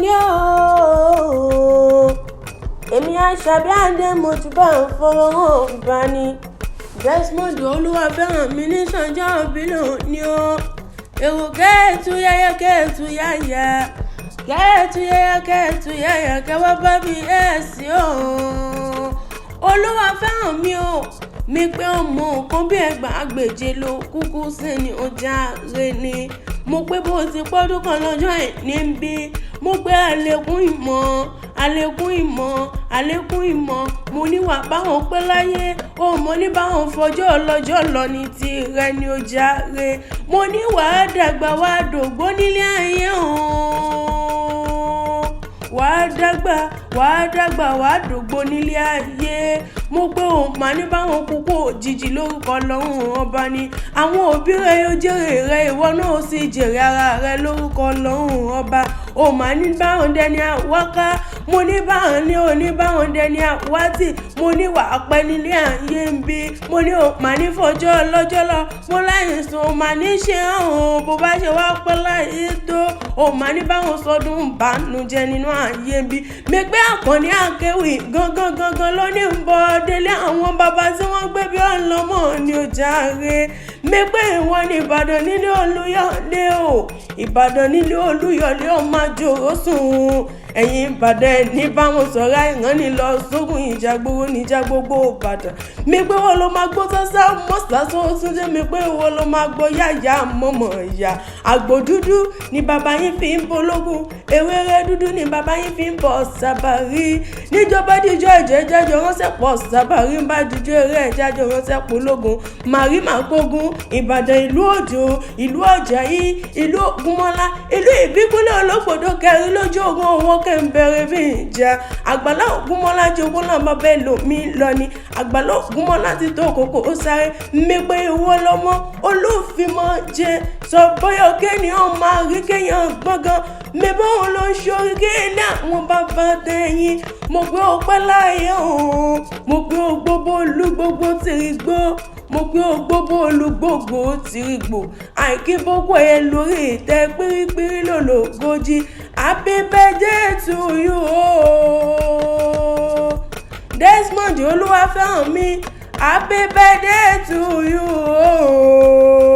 Ní o. Èmi Àṣàbí Adé mojúbà fọlọ́wọ́ bá ní. Desmond Olúwafẹ́rànmi ní sànjọ́ òbí ní o. Èrò kẹ́ẹ̀tù yẹ́yẹ́ kẹ́ẹ̀tù yáyà. Kẹ́ẹ̀tù yẹ́yẹ́ kẹ́ẹ̀tù yáyà kẹ́wọ́ bá mi ẹ̀ sí o. Olúwafẹ́rànmi o. Mi pé ọmọ kan bí 10,000 ló kúkú sí ni ọjà rẹ ni. Mo pé bó ti pọ́dún kan lọ́jọ́ ẹ̀ níbí. Mo pé àlékún ìmọ̀, àlékún ìmọ̀, àlékún ìmọ̀. Mo ní wà báwọn pẹ́ láyé. Ó mo ní báwọn fọjọ́ ọlọ́jọ́ lọ ní tirẹ̀ ni ó jàre. Mo ní wà á dàgbà wà á dògbó nílé ayé o. Wà á dàgbà, wà á dàgbà, wà á dògbó nílé ayé. Mo pé òun mà ní báwọn kúkú òjijì lórúkọ Ọlọ́run ọba ni. Àwọn òbí rẹ yóò jèrè rẹ, ìwọ náà ó sì jèrè ara rẹ lórúkọ Ọlọ́run ọba. Ó mà ní báwọn dẹni àwáká. Mo ní báwọn ní òní báwọn dẹni àwátì. Mo ní wà á pẹ́ nílé ayé ń bí. Mo ní ò mà ní fọjọ́ ọlọ́jọ́ lọ. Mo láìsùn ò mà ní ṣe òun bó bá ṣe wá pẹ́ láyé tó. Ò mà ní báwọn sọdún ìbànújẹ́ nínú ayé ń bí. Mi pé Àkànní Akéwì gangan gangan ló ní ń bọ̀ délé àwọn bàbá tí wọ́n gbé bí ọlọ́mọ ni ó jàre. Mi pé ìwọ ní Ìbàdàn nílé Olúyọ̀lé o. Ìbàdàn nílé Olúyọ̀lé ó máa jòrò sùn. Ẹ̀yin Ìbàdàn ẹ̀ ní báwọn sọ̀rọ̀ àìrán ni lọ sógun ìjà gbogbo níjà gbogbo Ìbàdàn. Mi pé wọ́n ló máa gbó sásá mọ́sá tó tún dé. Mi pé wọ́n ló máa gbó yáyà mọ̀mọ̀ ìyá. Àgbò dúdú ni bàbá yín fi ń bológun. Ewéré dúdú ni bàbá yín fi ń bọ̀ sábàrí. Níjọba díjọ́ ẹ̀jẹ̀ jájọ ránṣẹ́ pọ̀ sábàrí ń bá díjọ́ eré ẹ̀jájọ ránṣẹ́ pológun. Màrí màkógun Ìbàdàn ìlú Òjò, ìlú Ọ̀jàyí, ìlú Ògúnmọ́lá, ìlú Ìbíkúnlé ológbòdo kẹrin lójú ogun òun kẹ́ńbẹ̀rẹ̀ bí ìjà. Àgbàlá Ògúnmọ́lá jogún náà bàbá ẹlòmíì lọ ni. Àgbàlá Ògúnmọ́lá ti tó kókó ó sáré. Mi pé ìwọ lọmọ olúfimọ́ jẹ. Sọ bóyá kéèyàn máa rí kéèyàn gbọ̀ngàn. Mi bóun ló ń ṣorí kéèyàn àwọn bàbá tẹ̀yìn. Mo pé o pẹ́ láyé o. Mo pé o gbogbo olú gbogbo tìrì gbó. Mo pé o gbogbo olú gbogbo tìrì gbò. Àìkí boko ẹ lórí ìtẹ́ pírípírí lòlògójì. Happy birthday to you o. Desmond Olúwafẹ́rànmi. Happy birthday to you o.